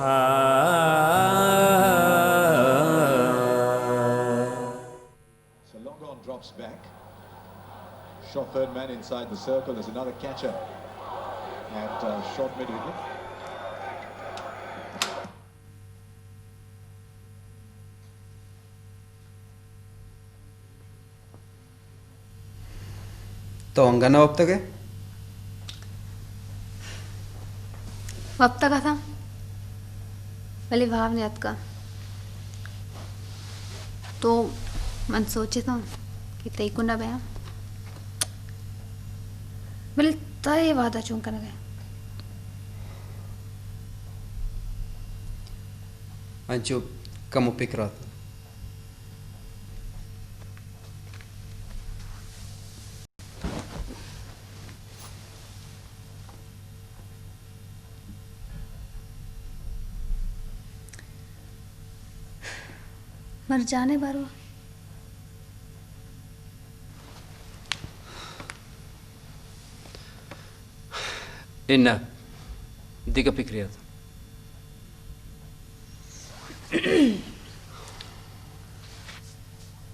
So Longon drops back. Short third man inside the circle. There's another catcher at uh, short mid wicket. تو انگہ نہ وپتگ ئے؟ وپتگ اتاں، بلے واب نیاتکاں۔ تو من سوچتاں کہ تئی کنڈا بیاں، بلے تو اے وہدا چون کنگ ئے؟ انچو کمو پکر اتاں۔ مرجان ءِ باروا؟ اناں، دگہ پکرے ات۔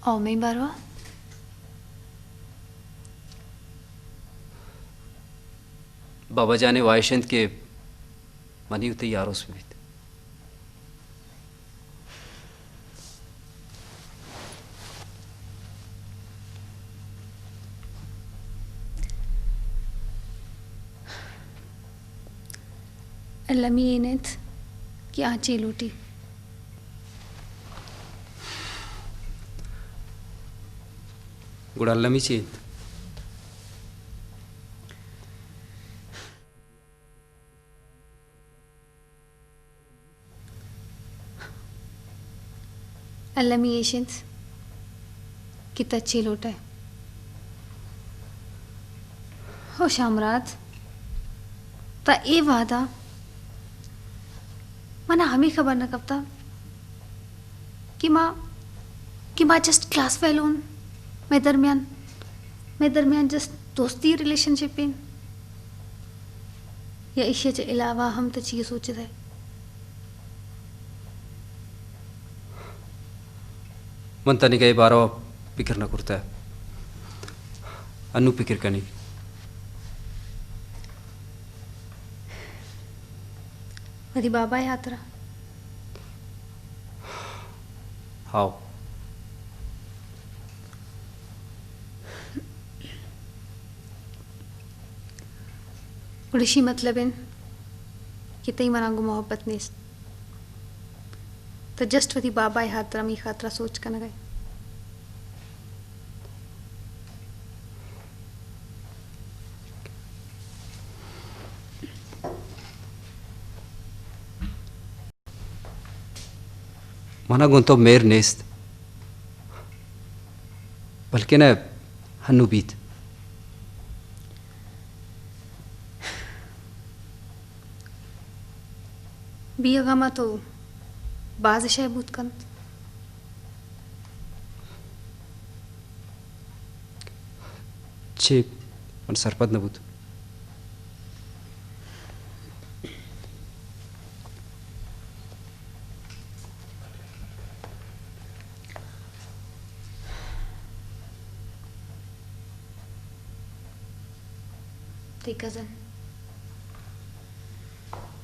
او مئے باروا؟ بابا جان ءِ واہش انت کہ منی و تئی آروس بہ بیت۔ المی اے نہ انت کہ آ چے لوٹی۔ گڑا المی چے انت؟ المی ایش انت کہ تہ چے لوٹ ئے۔ او شامراد، تہ اے وہدا منا ہمے خبر نہ کپتہ کہ ما، کہ ما جسٹ کلاس فیلو ان، مئے درمیان، مئے درمیان جسٹ دوستی ریلیشن شپ ان، یا ایشی چہ علاوہ ہم تہ چیز سوچ دے۔ من تنیگا اے باروا پکر نہ کرتہ۔ انوں پکر کنی۔ وتی بابا ءِ ہاترا؟ ہاؤ۔ گڑا ایشی مطلب انت کہ تئی منا گوں محبت نیست۔ تو جسٹ وتی بابا ءِ ہاترا، مئی خاطرا سوچ کنگ ءَ ئے۔ منا گوں تو مہر نیست، بلکن ہنو بیت۔ بیگا ما تو باز شے بوت کنت۔ چے؟ من سرپد نہ بوت۔ تئی کزن،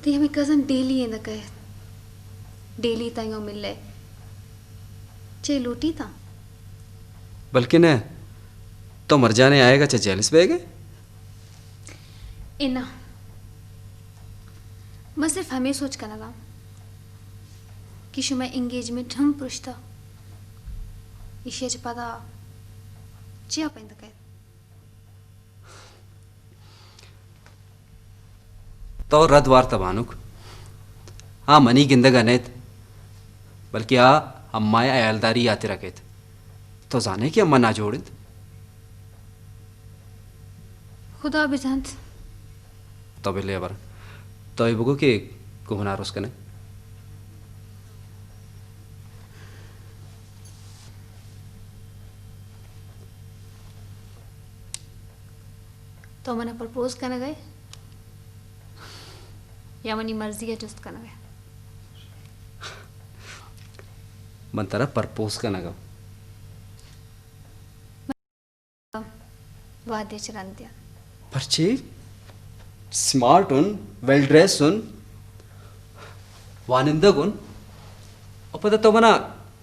تئی ہمے کزن ڈیلی ایں دکہ ءَ، ڈیلی تئی گوں ملے، چے لوٹیتاں؟ بلکن تو مرجان ءِ آیگ ءَ چہ جیلس بیگ ئے؟ اناں، من صرف ہمے سوچ کنگ ءَ آں کہ شمئے انگیجمنٹ ہم پرشتہ، ایشی ءَ چہ پدا چیا پند کئیت؟ تو رد وارتہ بانک، آ منی گندگ ءَ نئیت، بلکہ آ اما ءِ ہیالداری ءِ ہاترا کئیت۔ تو زانئے کہ اما ناجوڑ انت؟ خدا بزانت۔ تو بلے ہبر، تو اے بگو کہ گوں من آروس کنئے؟ تو منا پرپوز کنگ ءَ ئے یا منی مرضی ءَ جست کنگ ءَ ئے؟ من ترا پرپوز کنگ ءَ۔ وہدے چہ رند دیاں۔ پرچے؟ سمارٹ اُن، ویل ڈریس اُن، وانندگ اُن، ءُ پدا تو منا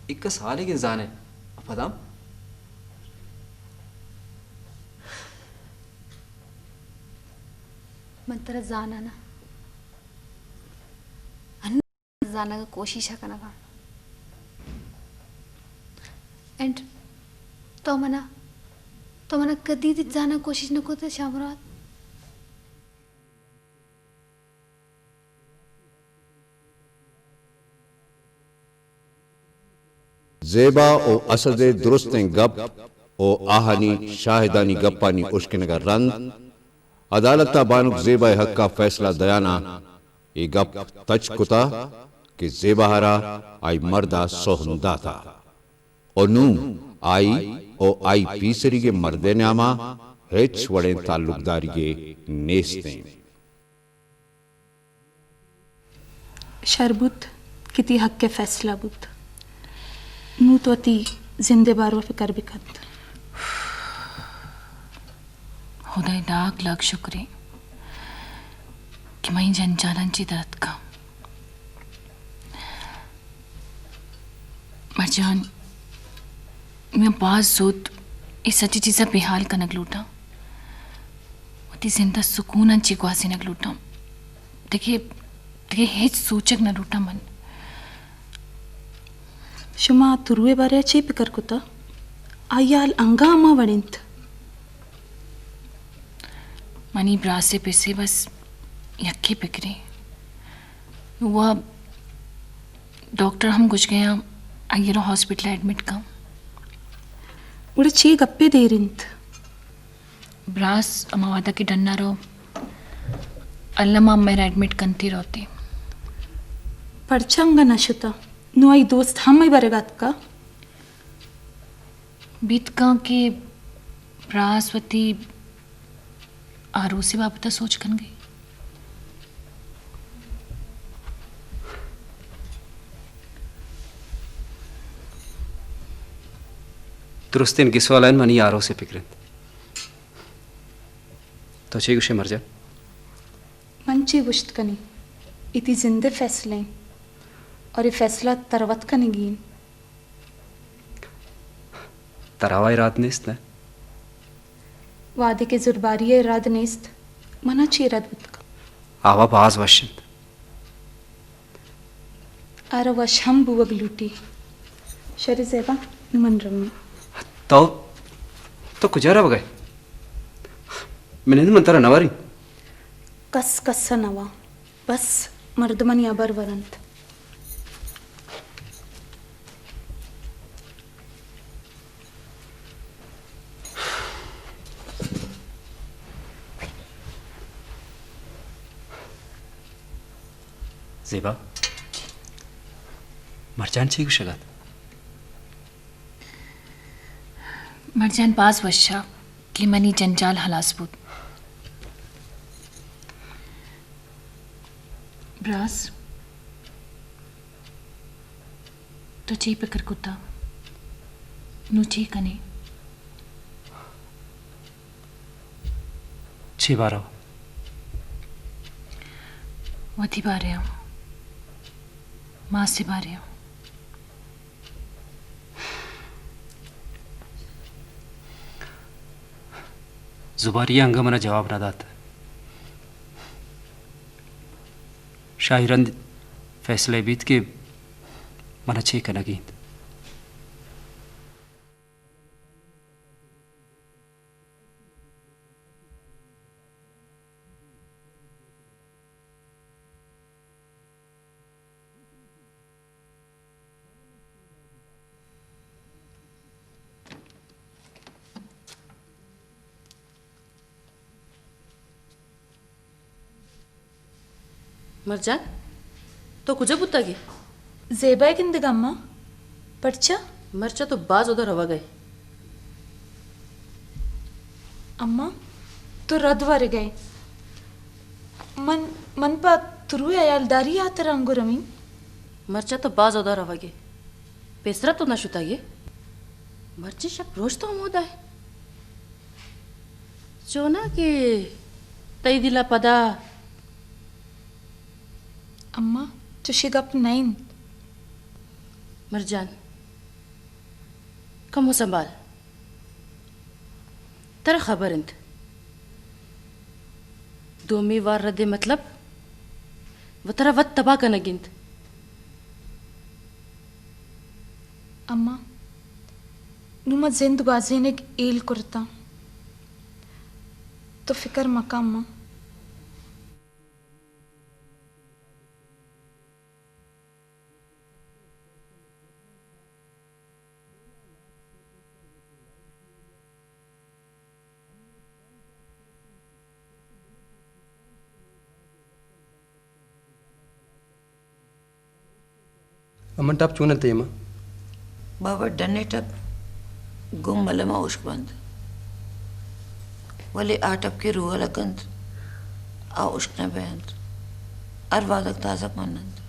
اکس حالے کہ زانے، ءُ پدا من ترا زاناں نا۔ زانگ ءِ کوشش ءَ کنگ ءَ آں۔ اینڈ تو منا، تو منا کدی ہچ زانگ ءِ کوشش نہ کت، شاہ مراد؟ زیبا ءُ اسد ءِ درستیں گپ ءُ آہانی شاہدانی گپانی اشکنگ ءَ رند عدالت ءَ بانک زیبا ءِ حق ءَ فیصلہ دیان ءَ اے گپ تچک کتا کہ زیبا ءَ را آئی مرد ءَ سہن داتا ءُ نوں آئی ءُ آئی پیسریگیں مرد ءِ نیام ءَ ہچ وڑیں تعلقداریگے نیست ایں۔ شر بوت کہ تئی حق ءِ فیصلہ بوت۔ نوں تو وتی زند ءِ بارو ءَ فکر بکن۔ ہدائے لاکھ لاکھ شکرے کہ من اے جنجالاں چہ در اتکاں۔ مرجان، من باز زوت اے سجیں چیزاں بے ہال کنگ لوٹاں۔ وتی زند ءَ سکوناں چہ گوازینگ لوٹاں۔ دگہ، دگہ ہچ سوچگ نہ لوٹاں من۔ شما ترو ءِ بارے ءَ چے پکر کتا؟ آئی ءِ حال انگا ہما وڑ انت؟ منی براس ءِ پس ءَ بس یکے پکرے۔ نوں وا ڈاکٹر ہم گوشگ ءَ آں، آئی ءَ را ہاسپٹل ءَ ایڈمٹ کن۔ گڑا چے گپے دیر انت؟ براس ہما وہدا کہ ڈن ءَ رو، الما امئے را ایڈمٹ کنتی روتی۔ پرچا انگا نہ شتا؟ نوں آئی دوست ہم مئے برگ ءَ اتکا؟ بیت کاں کہ براس وتی آروس ءِ بابت ءَ سوچ کنگ ءَ۔ درستیں گس والا انت، منی آروس ءِ پکر انت۔ تو چے گوشے مرجان؟ من چے گوشت کنیں؟ اے تئی زند ءِ فیصلہ انت اور اے فیصلہ ترا وت کنگی انت۔ ترا آ اراد نیست نہ؟ وہدے کہ زرباری ءِ اراد نیست، منا چے اراد بوت کنت؟ آ وا باز وش انت۔ آ را وش ہم بوگ لوٹی۔ شر زیبا، نوں من رواں۔ تو، تو کجا روگ ءَ ئے؟ من نند، من ترا نہ واریں۔ کس کس ءَ نہ وا۔ بس مردمانی ہبر ورنت۔ زیبا، مرجان چی گوشگ ءَ ات؟ مرجان باز وش ءَ کہ منی جنجال ہلاس بوت۔ براس، تو چی پکر کتا؟ نوں چی کنے؟ چی بارو؟ وتی بارے ءَ۔ ماس ءِ بارے ءَ۔ زباری ءَ انگہ منا جواب نہ دات۔ شاہی رند فیصلہ بیت کہ منا چے کنگی انت۔ مرجان، تو کجا بوتگ ئے؟ زیبا ءَ گندگ ءَ اماں۔ پرچا؟ مرچا تو باز اودا روگ ءَ ئے۔ اماں، تو رد ورگ ءَ ئے۔ من، من پہ ترو ءِ ہیالداری ءِ ہاترا انگو رویں۔ مرچا تو باز اودا روگ ءَ ئے۔ پیسرا تو نہ شتگ ئے؟ مرچی شپ روچ تو ہمودا ئے؟ چوناں کہ تئی دل ءَ پدا۔ اماں، چشیں گپ نہ انت۔ مرجان، کمو سنبھال۔ ترا خبر انت، دومی وار رد ءِ مطلب و ترا وت تباہ کنگ انت۔ اماں، نوں ما زند گوازینگ ہیل کرتاں۔ تو فکر مکن اماں۔ امن ٹاپ چون انت؟ امن، بابا، ڈن ءِ ٹپ گوں ملم ءَ ہشک بنت، ولے آ ٹپ کہ روح ءَ لگ انت، آ ہشک نہ بینت، ہر وہدک تازگ من انت۔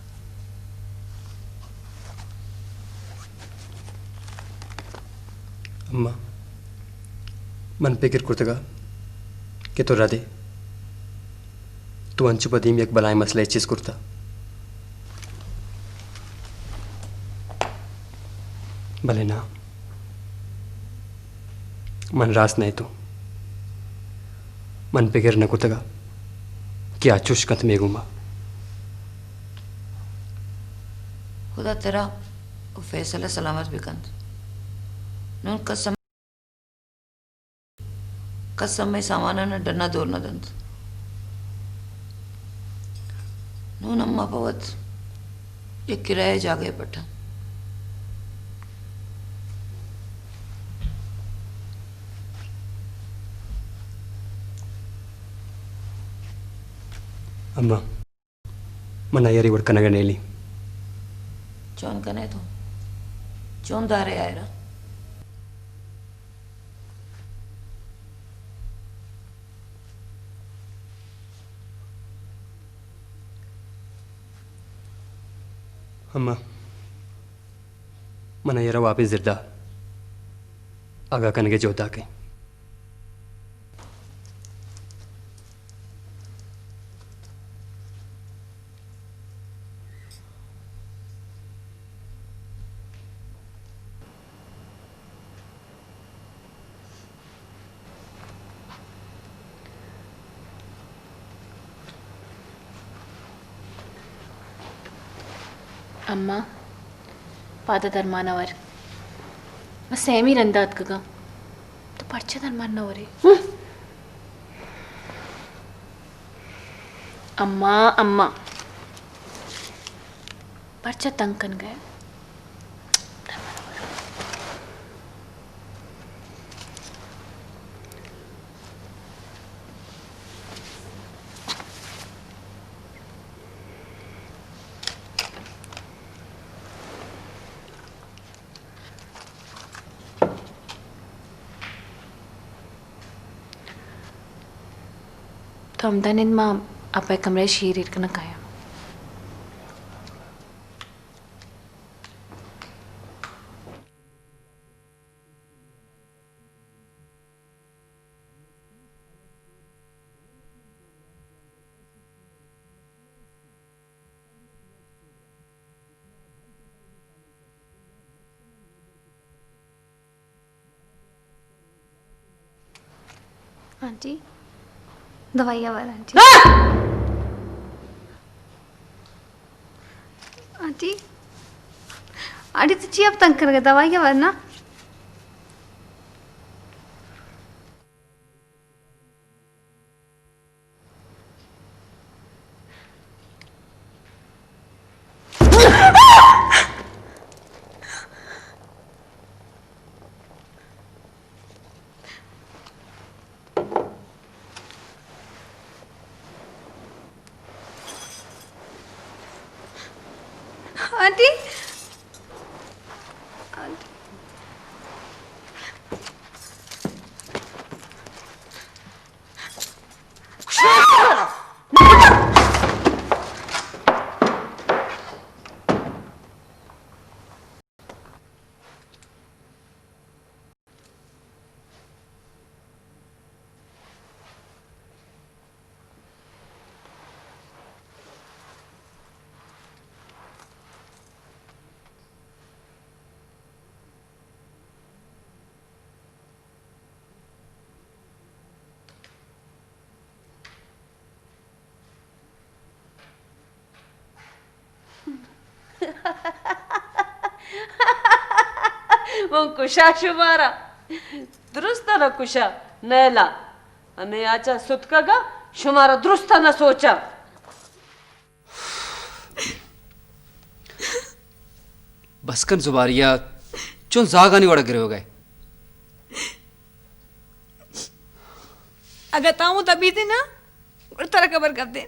اماں، من پکر کرتگ ات کہ تو رد ئے۔ تو انچو پہ دیم یک بلائیں مسئلہ ءَ چست کرتہ۔ بلے ناں، من راست نہ اتوں۔ من پگر نہ کتگ ات کہ آ چش کنت مئے گوما۔ خدا ترا و فیصل ءَ سلامت بکنت۔ نوں کس کس ہمے ساماناں ڈن ءَ دور نہ دنت۔ نوں ہم ما پہ وت یک کرایہ جاگہے پٹاں۔ اماں، من آئرا وڑ کنگ ءَ نیلی۔ چون کنئے تو؟ چون دارئے آئرا؟ اماں، من آئرا واپیں زردا آگاہ کنگ ءِ جہد ءَ کئیں۔ اماں، پادا درمان ءَ ور۔ من سیمی رندا اتکگاں۔ تو پرچا درمان نہ ورے؟ اماں، اماں۔ پرچا تنگ کنگ ءَ ئے؟ تو ہمدا نند، ما اپئے کمرہ ءَ شیر ایر کناں کایاں۔ آنٹی، دوائی آور آنٹی۔ آنٹی، آنٹی تو چیا پہ تنگ کنگ ءَ ئے؟ دوائی آور نا۔ آنٹی، آنٹی۔ من کشا شمارا، درست نہ کشا، نیلا۔ ہمے آچا ستکگا شمارا درست نہ سوچا۔ بس کن زباریا، چون زاگانی وڑا گریوگئے۔ اگاں تاں ہوں دبیتے نا، گڑا ترا خبر کپتیں۔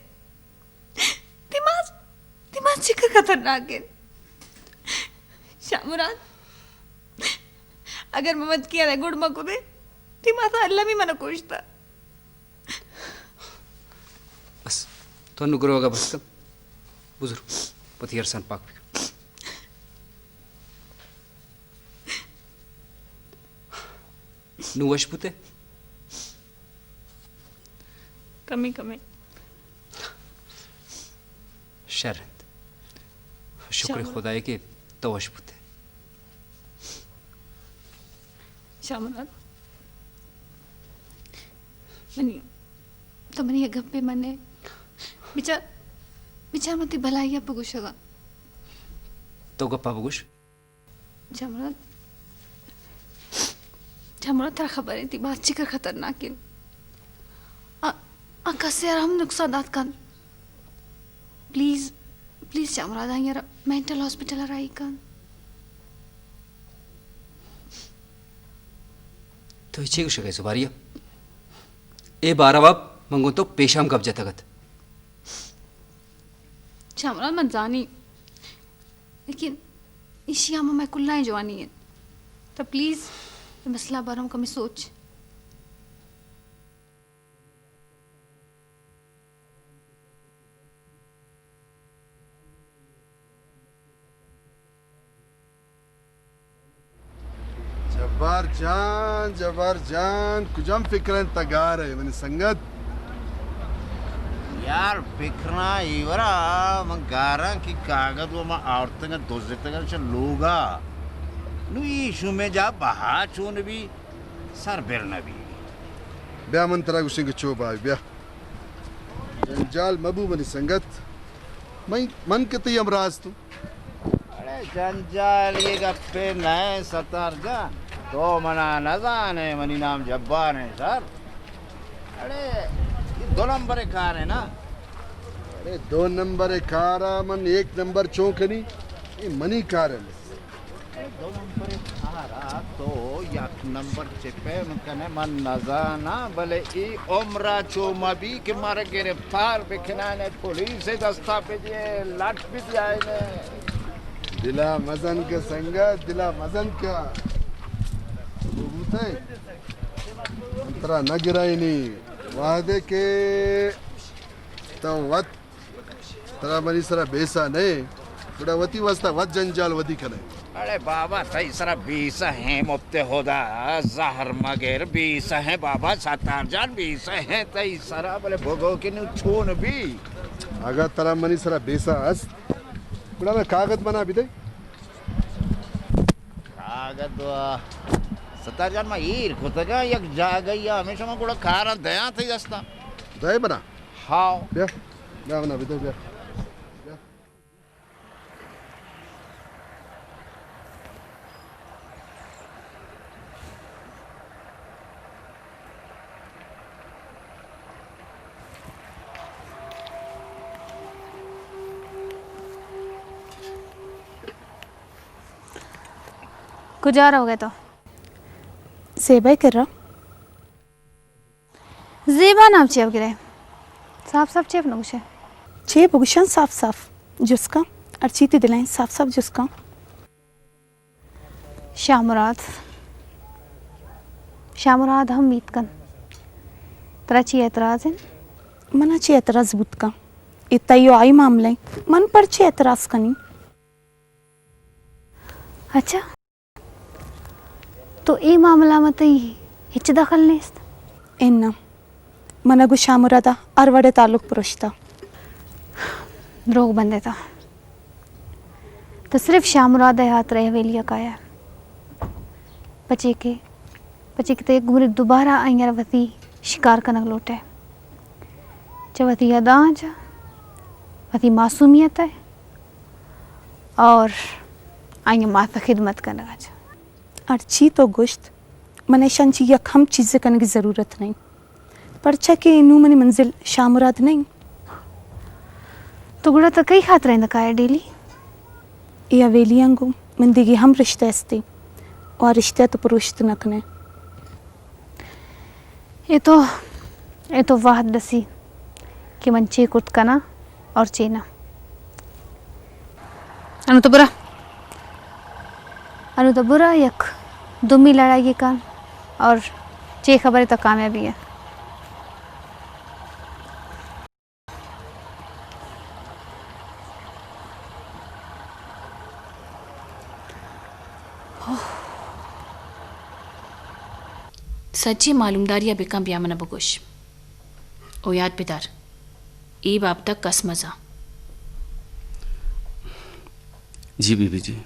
تئی ماس، تئی ماس چکر خطرناک انت۔ شاہ مراد، اگر من وت کیا گڑ مہ کتیں، تئی ماس المی من کشتا۔ بس، تو انو گروگا بس کن۔ بزر، وتی ارسان پاک بکن۔ نوں وش بوتے؟ کمے کمے۔ شر انت۔ شکر شامل۔ خدائے کہ تو وش بوتے۔ شامل۔ منی، تو منی یک گپے منے۔ بچار، بچار من تئی بھلائی ء بگوشگا۔ تو گپا بگوش۔ جمرات، جمرات، ترا خبر انت، تئی ماس چکر خطرناک انت۔ آ، آ کسے ء را ہم نقصان دات کنت۔ پلیز، پلیز جمرات، آئی ء را مینٹل ہاسپٹل ء راہی کن۔ تو چے گوشگ ء ئے زباری ء؟ اے باروا من گوں تو پیشام گپ جتگ ات۔ جمرات، من زانی۔ لیکن ایشی ہم ہمے کلائیں جوانی انت۔ تو پلیز اے مسئلہ بارم کمی سوچ۔ جبار جان، جبار جان، کجام فکر انت تگار ہے منی سنگت؟ یار، فکراں ایورا من گاراں کہ کاگد و من آورتگ ء دزتگ ء چہ لوگا۔ نو ای شومیں جاہ بہا چون بی، سر بر نہ بی۔ بیا من ترا گوشیں کہ چو بھائی بیا۔ جنجال مبو منی سنگت۔ من، من کہ تئی ہمراہ استوں۔ اڑے جنجال یہ گپے نہ ستار جان۔ تو منا نہ زانے، منی نام جبار ہیں سر۔ اڑے، یہ دو نمبر کار ہے نا؟ اڑے، دو نمبر کارا من ایک نمبر چون کنی؟ یہ منی کار ہے۔ اڑے، دو نمبر کارا تو یک نمبر چہ پیم کنے من نزاناں، بلے ای عمرا چو مبی کہ مارا گرفتار بکنانے، پولیس دستا بدیے، لٹ بدیائینے۔ دلا مزن کہ سنگت، دلا مزن کہ۔ بوتے؟ من ترا نہ گرائینی، وہدے کہ تو وت، ترا منی سرا بیسا نئے، گڑا وتی واسطہ وت جنجال ودی کنے۔ اڑے بابا، تئی سرا بیسہ ہیں مپت خدا، زہر مگر بیسہ ہیں بابا، ستار جان بیسہ ہیں تئی سرا، بلے بگو کہ نوں چون بی؟ اگاں ترا منی سرا بیسہ است، گڑا مئے کاگد منا بدے۔ کاگد و ستار جان، ما ایر کتگاں یک جاگہی ء، ہمیشہ ما گڑا کاراں دیاں تئی دستاں۔ دئے منا؟ ہاؤ۔ بیا، بیا منا بدے، بیا۔ بیا۔ کجا روگ ئے تو؟ زیبا ء کرا۔ زیبا نام چیا بگرے؟ صاف صاف چیا نہ گوشے؟ چے بگوشاں صاف صاف؟ جست کن۔ ہرچی تئی دل ء انت صاف صاف جست کن۔ شاہ مراد۔ شاہ مراد ہم میتگ انت۔ ترا چی اعتراض انت؟ منا چی اعتراض بوت کن؟ اے تئی و آئی معاملہ انت۔ من پر چی اعتراض کنی؟ اچھا۔ تو اے معاملہ ما تئی ہچ دخل نیست؟ اناں۔ منا گوں شاہ مراد ء ہر وڑ ء تعلق پروشتہ۔ دروگ بندے تو۔ تو صرف شاہ مراد ء ہاترا اے حویلی ء کایہ۔ پچے کہ، پچے کہ تئی گورے دوبارہ آئی ء را وتی شکار کنگ لوٹئے۔ چہ وتی اداں چہ وتی معصومیت ء اور آئی ءِ مات ءِ خدمت کنگ ءَ چہ۔ ہرچی تو گوشت، من ءَ ایشاں چہ یک ہم چیزے کنگ ءِ ضرورت نہ انت، پرچا کہ نوں منی منزل شاہ مراد نہ انت۔ تو گڑا تو کئی خاطر ءَ نہ کائے ڈیلی؟ اے حویلیاں گوں من دگہ ہم رشتہ است انت، و آ رشتہ ءَ تو پروشت نہ کن ئے۔ اے تو، اے تو وہد رسی کہ من چے کرت کناں اور چے نہ۔ انوں تو برا، انوں تو برا یک دومی لڑائی کن اور چے خبر ئے تو کامیابی ئے۔ سجی معلومداری ءَ بکن، بیا من ءَ بگوش۔ او یات بدار، اے بابت ءَ کس مزاں۔ جی بی بی جی،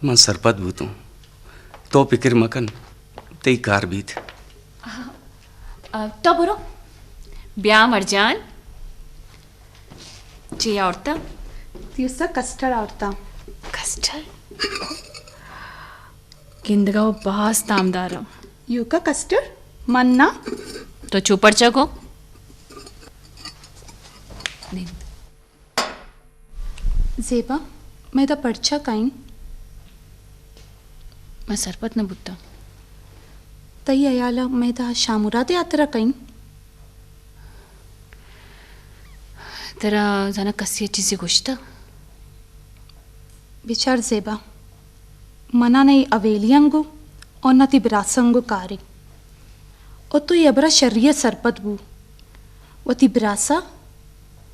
من سرپد بوتوں۔ تو پکر مکن، تئی کار بیت۔ آ، تو برو۔ بیا مرجان۔ چی آورتا؟ تیوسا کسٹرڈ آورتا۔ کسٹرڈ؟ گندگا و باز تامدارا۔ یوکا کسٹرڈ؟ من نا۔ تو چو پرچا کو؟ نند۔ زیبا، مئے دا پرچا کئیں؟ من سرپد نہ بوتاں۔ تئی ہیال ءَ مئے دا شاہ مراد ءِ ہاترا کئیں؟ ترا زاناں کسے ءَ چیزے گوشتہ؟ بچار زیبا، منا نہ اے حویلیاں گوں اور نہ تئی براساں گوں کارے۔ و تو اے ہبرا شری ءَ سرپد بو۔ وتی براسا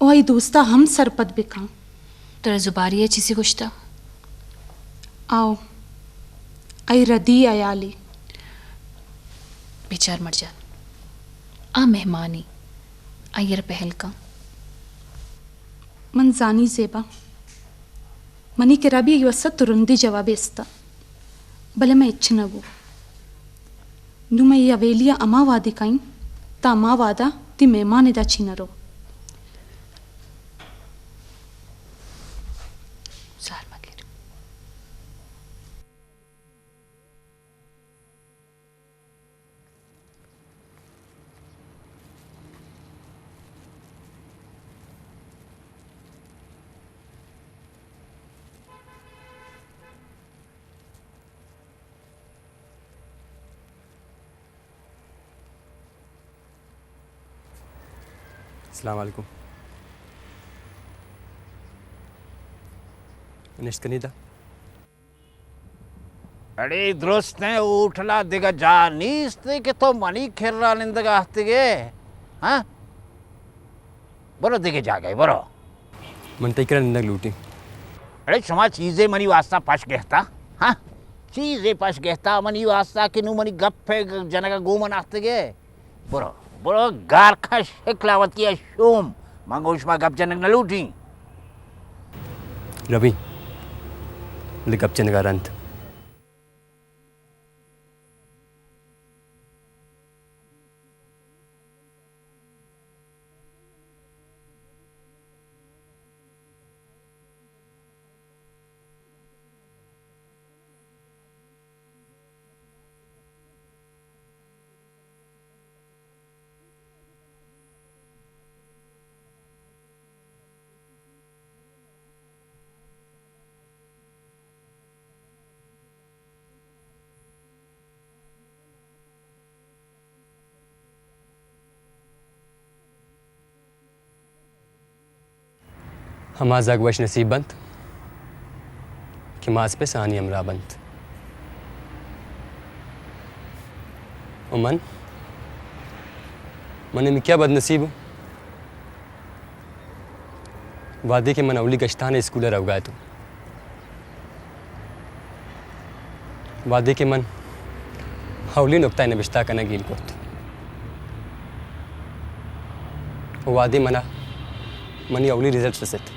و آئی دوستا ہم سرپد بکن۔ ترا زباری ءَ چیزے گوشتہ؟ آؤ، آئی ردی ہیالی۔ بچار مرجان، آ مہمانی، آئی ءَ را پہل کن۔ من زانی زیبا، منی کرا بھی آئی واسطہ ترندی جوابے استا، بلے من ہچ نہ گو۔ نوں من اے حویلی ءَ ہما وہدی کئیں، تاں ہما وہدا تئی مہمان ادا چی نہ رو۔ زار مگر۔ السلام علیکم۔ نشت کنی دا۔ اڑے درستیں ہوٹلا دگہ جاہ نیست کہ تو منی کرا نندگا آتکگے؟ ہاں؟ برو دگہ جاگہے برو۔ من تئی کرا نندگ لوٹیں۔ اڑے شما چیزے منی واسطہ پش گہتا؟ ہاں؟ چیزے پش گہتا منی واسطہ کہ نوں منی گپ جنگا گوں من آتکگے؟ برو، برو، گار کش، شکلا وتی ءَ شوم۔ من گوں شما گپ جنگ نہ لوٹیں۔ رویں، بلے گپ جنگ ءَ رند۔ ہما زھگ وش نصیب بنت کہ ماس پس آنی ہمراہ بنت۔ و من، من ہمے کیا بد نصیب اوں؟ وھدے کہ من اولی گشتان ءَ اسکول ءَ روگا اتوں، وھدے کہ من اولی نکتہ ءَ نبشتہ کنگ گیل کرت، و وھدے منا منی اولی رزلٹ رست،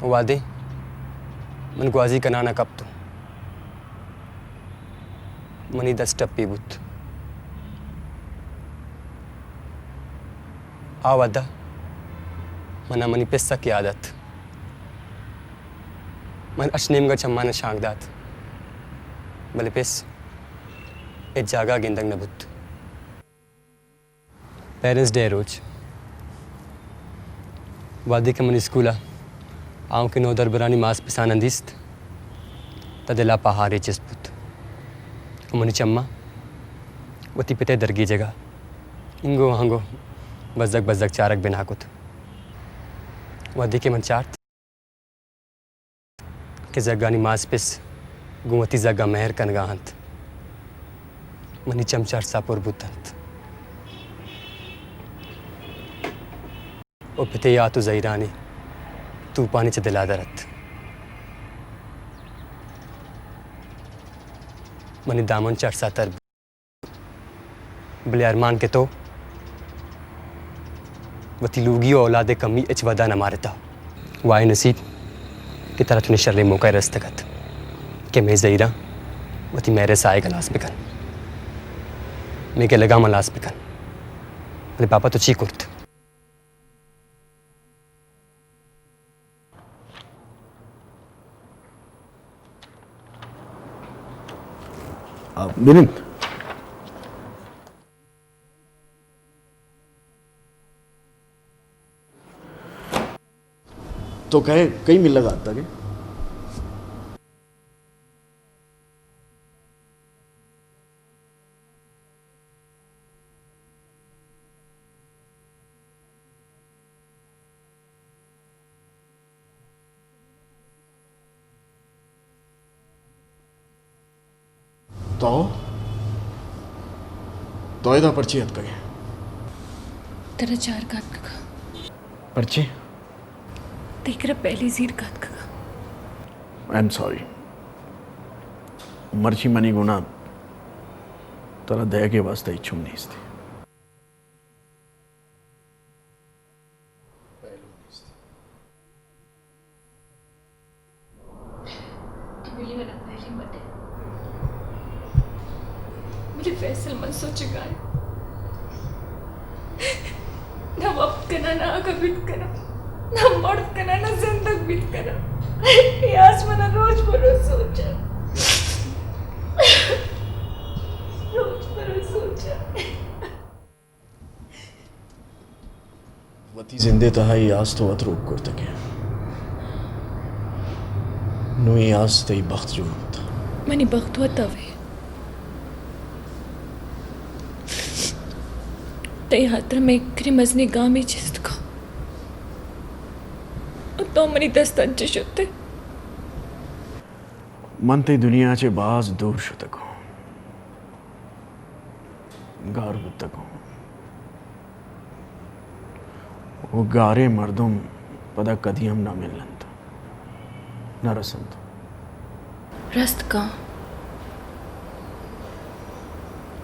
و وھدے من گوازی کنان ءَ کپتوں، منی دست ٹپی بوت۔ آ وھد ءَ منا منی پس سک یاد ات۔ من اش نیمگا چمانا شانک دات، بلے پس ہچ جاگہ گندگ نہ بوت۔ پیرنٹس ڈے روچ، وہدے کہ منی اسکول ء آؤکیں نودربرانی ماس پساناں دیست، تہ دل ء پہارے چست بوت۔ و منی چماں وتی پت ء درگیجگ ء انگو آنگو بزگ بزگ چارگ بنا کت۔ وہدے کہ من چارت کہ زگانی ماس پس گوں وتی زگاں مہر کنگا انت، منی چم چہ ارسا پر بوت انت و پتے یات و زہیرانی توپانی چہ دلا در ات۔ منی دامن چہ ارسا تر بوت۔ بلے ارمان کہ تو وتی لوگی و اولاد ء کمی ہچ وھدا نہ مارتہ۔ وائے نصیب کہ ترا چنیں شریں موقعے رستگ ات کہ مئے زہیراں وتی مہر ء ساہگ ہلاس بکن، مئے گلگاں ہم ہلاس بکن۔ بلے بابا تو چی کرت؟ آ، بنند۔ تو کئے، کئی ملگ ء اتگ ئے؟ تو؟ تو ادا پرچے اتکگ ئے؟ ترا چارگ ء اتکگ آں۔ پرچے؟ تئی کرا پہلی زیرگ ء اتکگ آں۔ I am sorry۔ مرچی منی گناہ، ترا دئیگ ء واسطہ ہچ ہم نیست۔ تو بلی منا پہلی مدے۔ بلے فیصل من سوچگا ایں۔ نہ وپت کناں، نہ آگاہ بیت کناں، نہ مرد کناں، نہ زندگ بیت کناں۔ اے آس منا روچ بروچ سوچاں۔ روچ بروچ سوچاں۔ وتی زند ء تہا اے آس تو وت روک کرتگ ئے۔ نوں اے آس تئی بخت جوڑ بوتگ۔ منی بخت وت تو ئے۔ تئی ہاترا مئے کریں مزنیں گامے چست کن۔ تو منی دست انچش شت ئے۔ من تئی دنیا چہ باز دور شتگ آں۔ گار بوتگ آں۔ و گاریں مردم پدا کدی ہم نہ مل انت، نہ رس انت۔ رست کن،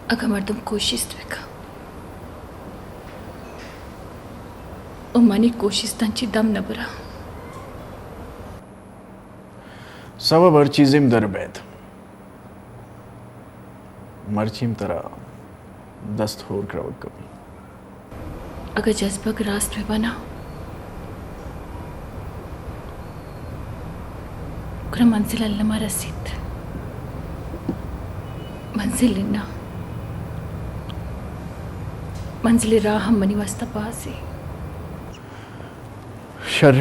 اگاں مردم کوشست بکن و منی کوشستاں چہ دم نہ براں۔ سبب ہر چیزیم در بیت۔ مرچیم ترا دست ہورک روگ کپی۔ اگہ جذبگ راست بہ بنا، گڑا منزل الما رسیت۔ منزل انا، منزل راہ ہم منی واسطہ بازے۔ شر۔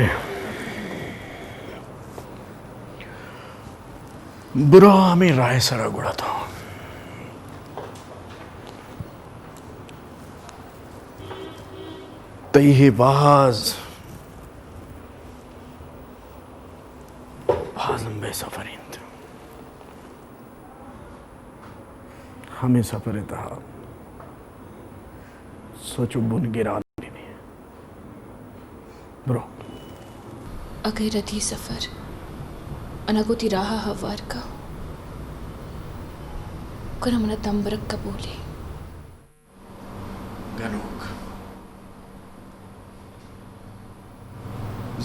برو ہمے راہ ء سرا گڑا تو۔ تئی ہے باز، باز لمبے سفر انت۔ ہمے سفر ء تہا سوچ و بن گران بہ بی۔ برو۔ اگہ ردی سفر انا گوں وتی راہ ء ہوار کا، گڑا منا تمبرگ قبولے۔ گنوک۔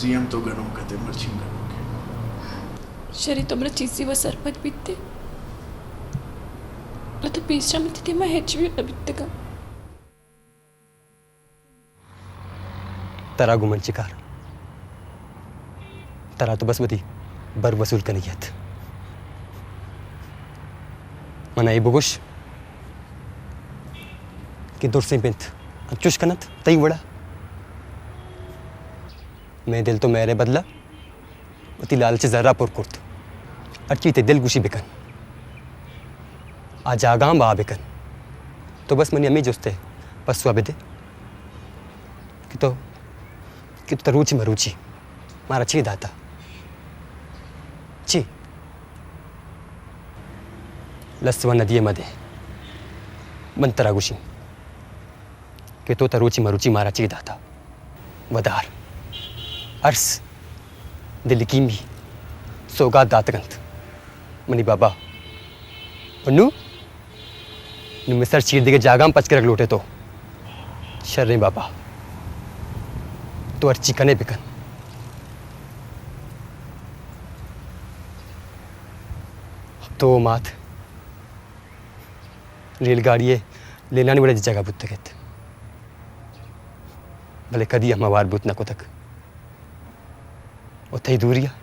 زی ہم تو گنوک ات ئے، مرچی ہم گنوک ئے۔ شری، تو منا چیزے و سرپد بیت ئے؟ تو پیسرا من تئی دیما ہچ بھی نہ بیتگاں۔ ترا گوں من چی کار؟ ترا تو بس وتی بھر وصول کنگی ات۔ من ءَ اے بگوش کہ درسیں پنت انچوش کنت تئی وڑا؟ مئے دل تو مہر ءِ بدلا وتی لالچ ءِ زر ءَ پر کرت۔ ہرچی تئی دل گوشی بکن، آ جاگہاں بہا بکن۔ تو بس منی ہمے جست ءِ پسو ءَ بدے کہ تو، کہ تو تروچی مروچی مارا چے داتا؟ چے؟ لس و ندی ءَ مدے۔ من ترا گوشیں کہ تو تروچی مروچی مارا چے داتا؟ ودار، ارس، دلکیمی، سوگات داتگ انت منی بابا۔ و نوں، نوں مستر چیر دگہ جاگہ ہم پچ کرگ لوٹے تو۔ شریں بابا، تو ہرچی کنے بکن۔ تو مات ریل گاڑی ءِ لینانی وڑا جاگہ بوتگ ات، بلے کدی ہم ہوار بوت نہ کتگ۔ و تئی دوری ءَ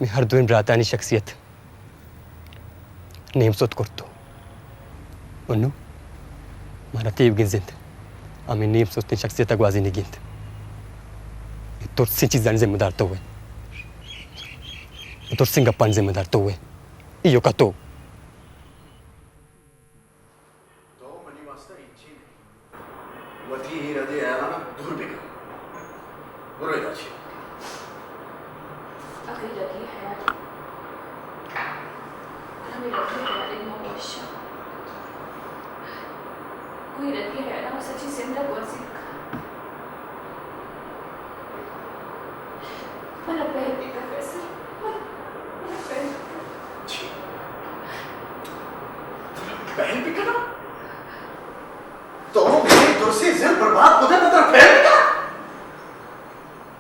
مئے ہر دوئیں براتانی شخصیت نیم سوت کرت۔ و نوں مارا تیوگیں زند ہمے نیم سوتیں شخصیت ءَ گوازینگی انت۔ اے ترسیں چیزانی ذمہ دار تو ئے۔ اے ترسیں گپانی ذمہ دار تو ئے۔ ایوکا تو۔ تو منی واسطہ ہچی نہیں۔ وتی اے ردیں ہیالانا دور بکن۔ برو ادا چی۔ اگہ لگی ہیال، ہمے لگی ہیال ما وشا۔ کوئی لگی ہیالا ما سچی زندگ گوازی کن۔ منا پہل بکن فیصل۔ منا، منا پہل بکن۔ چی؟ ترا پہل بکناں؟ تو منی درسیں زند برباد کتگ، من ترا پہل بکناں؟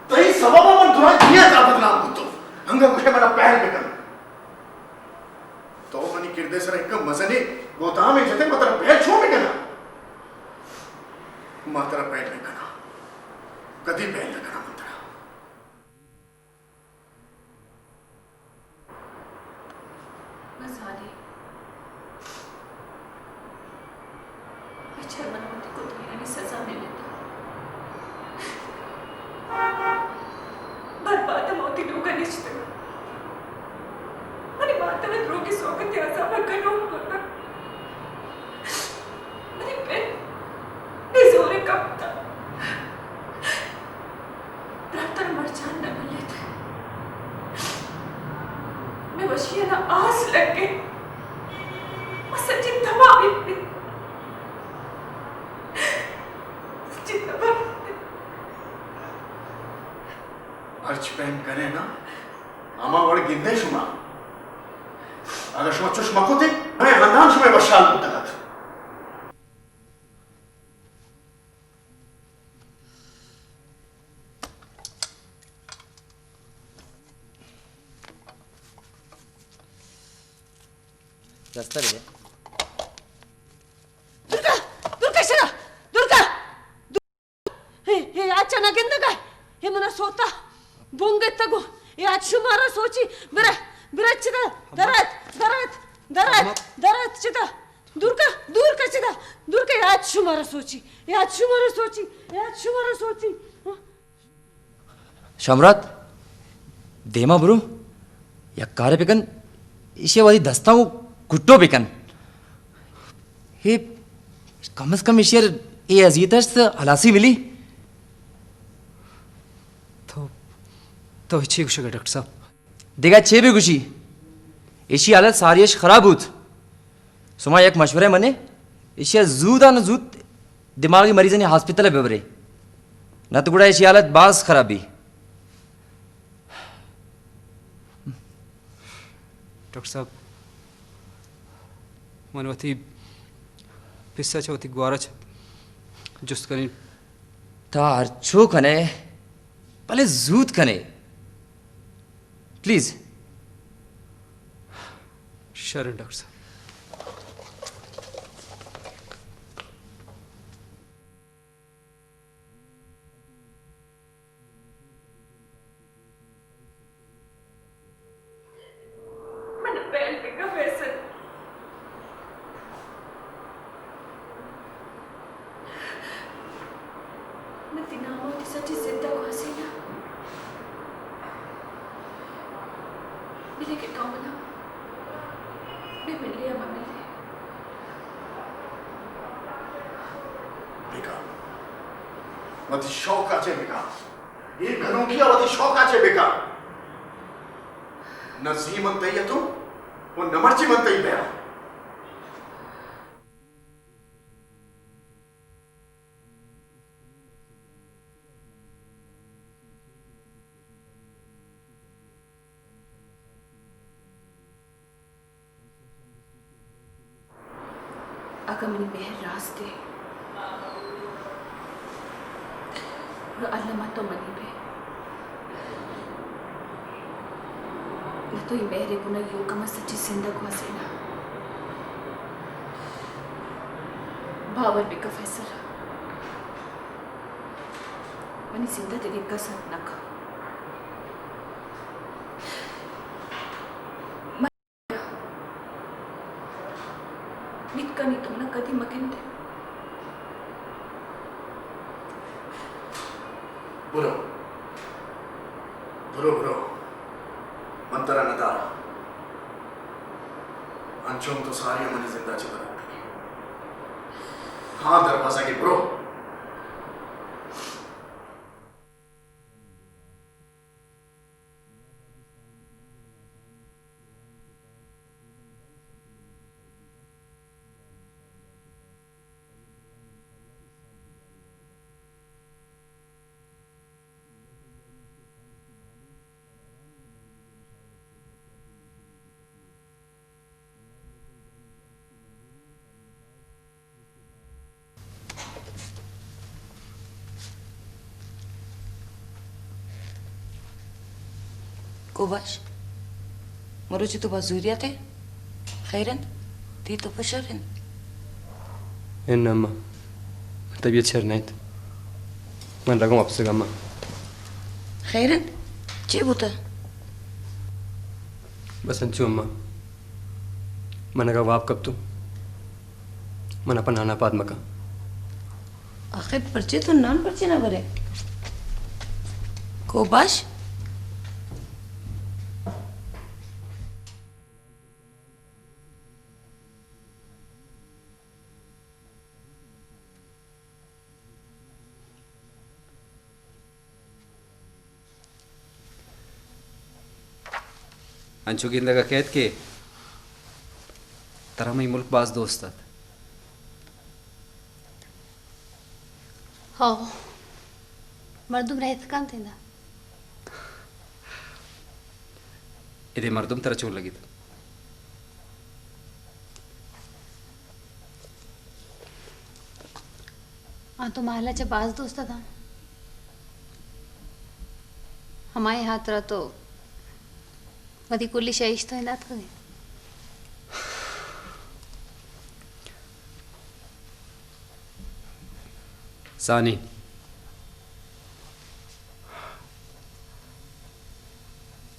تئی سبب ءَ من دراہ دنیا ءَ بدنام بوتوں۔ انگا گوشے منا پہل بکن۔ تو منی کرد ءِ سرا یک مزنیں گوتامے جتگ، من ترا پہل چون بکناں؟ ما ترا پہل نہ کناں۔ کدی پہل نہ کناں من ترا۔ من زانیں، بچار من وتی کتگینانی سزا ملتگ۔ برباد من وتی لوگ ءَ نشتگ۔ منی مات ءَ دروگی سوگندی عذاب ءَ گنوک کتگ۔ منی پت بے زورے کپتہ۔ براتر مرچاں نہ ملیت۔ مئے وشی ءَ نہ آس لگے۔ ما سجی تباہ بیت۔ سجی تباہ بیت۔ ہرچ پیم کنے نا، ہما وڑ گندے شما۔ اگاں شما چش مکوتے، مئے ہندان شمئے وشحال بوتگ ات۔ دستا بدے۔ دور کا، دور کا شرا، دور کا۔ اے، اے، آ چہ نہ گندگ ءَ، اے منا سوتا بونگ اتگو۔ اے آ چہ شمارا سوچی، برے، برے چدا، درات، درات، درات، درات چدا۔ دور کا، دور کا چدا، دور کا۔ اے آ چہ شمارا سوچی، اے آ چہ شمارا سوچی، اے آ چہ شمارا سوچی۔ ہاں۔ شمرات، دیما برو، یک کارے بکن، ایشی وتی دستاں و کٹو بکن۔ اے کم از کم ایشی اے اذیت اش ہلاسی ملی۔ تو، تو چی گوشگ ءَ ڈاکٹر صاحب؟ دگہ چے بگوشی؟ ایشی حالت ساری اش خراب بوت۔ شما یک مشورہ منے، ایشی زود آن زود دماغی مریضانی ہاسپتل ببرے، نہ تو گڑا ایشی حالت باز خراب بی۔ ڈاکٹر صاحب، من وتی پسا چہ وتی گوارا چہ جست کنیں۔ تا ہرچو کنے، بلے زود کنے۔ پلیز۔ شریں ڈاکٹر صاحب۔ کہ تو منا بہ ملے یا مہ ملے۔ بکن۔ وتی شوق ءَ چہ بکن۔ اے گنوکی ءَ وتی شوق ءَ چہ بکن۔ نہ زی من تئی اتوں و نہ مرچی من تئی بیاں۔ اگاں منی مہر راست اِنت، گڑا الّما تو منی بئے۔ نہ تو اے مہر ءِ بنا ایوک ءَ من سجیں زند ءَ گوازیناں۔ باور بکن فیصل، منی زند ءَ دگہ کس ات نہ کنت۔ من بیت کنی تو منا کدی مہ گندے۔ برو۔ برو، برو۔ من ترا نہ داراں۔ انچو تو ساری منی زند ءَ چہ برگ۔ ہاں، دروازگ ءَ برو۔ کوباش، مروچی تو باز زوریات ئے۔ خیر اِنت؟ تئی تپ شر اِنت؟ اِنّا اماں، طبیعت شر نہ اِنت۔ من رگوں اپسگ ءَ اماں۔ خیر اِنت؟ چے بوتہ؟ بس انچو اماں، من اگاں واب کپتوں، منا پہ نانا پاد مکن۔ آخر پرچے تو نان پرچے نہ برئے؟ کوباش؟ انچو گندگ ءَ کئیت کہ ترا مئے ملک باز دوست اَت۔ ہو، مردم رہت کنت ادا۔ ادے مردم ترا چون لگیت؟ آ تو مالا چہ باز دوست اتاں۔ ہمائی ہاترا تو وتی کلی شے ایش تو ہند اتکگ ئے۔ ثانی،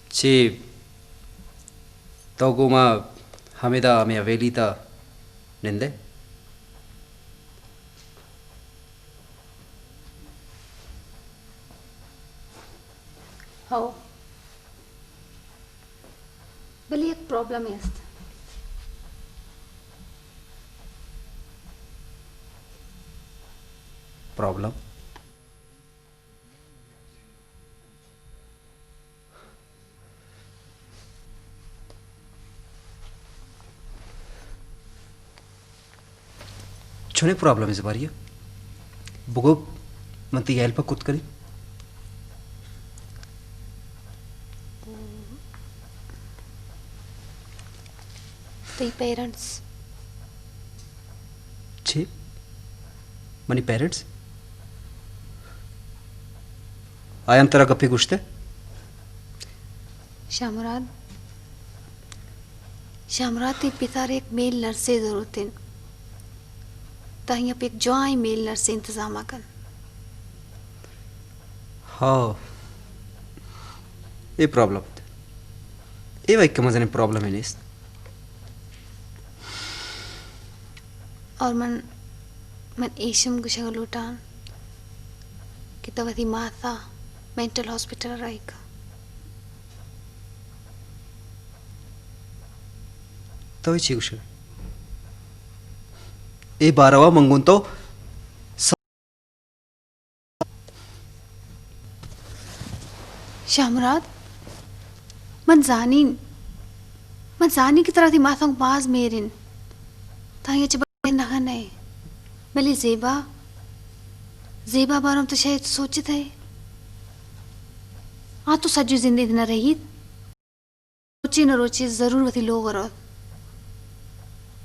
چے تو گوں ما ہمدا ہمے حویلی تہا نندئے؟ ہو۔ بلے یک پرابلمے است۔ پرابلم؟ چونیں پرابلمے زباری ءَ؟ بگو، من تئی ہیلپ ءَ کت کنیں۔ تئی پیرنٹس۔ چے؟ منی پیرنٹس؟ آیاں ترا گپے گوشتہ؟ شاہ مراد، شاہ مراد، تئی پتار یک میل نرسے ضرورت اِنت۔ تاں آئی ءَ پہ یک جوائیں میل نرسے انتظام ءَ کن۔ ہاں، اے پرابلم اِنت۔ اے وَ یک مزنیں پرابلمے نیست۔ اور من، من ایش ہم گوشگ لوٹاں کہ تو وتی مات ءَ مینٹل ہاسپٹل ءَ رہی کن۔ تو چی گوشے؟ اے باروا من گوں تو س- شاہ مراد، من زانین، من زانین کہ ترا تئی ماتاں باز میرین۔ تاں یہ چہ بر نہ کنئے۔ بلے زیبا، زیبا بارم تو شاید سوچتئے۔ آ تو سجو زندگی نہ رہیت۔ روچے نہ روچے ضرور وتی لوگ ءَ روت۔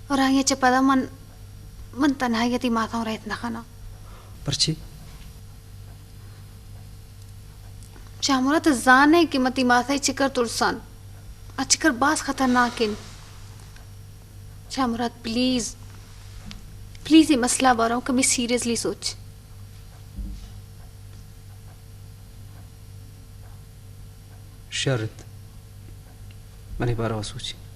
اور آئی ءَ چہ پدا من، من تنہائی ءَ تئی ماتاں رہت نہ کناں۔ پرچے؟ شاہ مراد، تو زانئے کہ من تئی مات ءَ چکر ترسان۔ آ چکر باز خطرناک انت۔ شاہ مراد، پلیز، پلیز اے مسئلہ ءَ بارو کمی سیریسلی سوچ۔ شر انت۔ من اے باروا سوچیں۔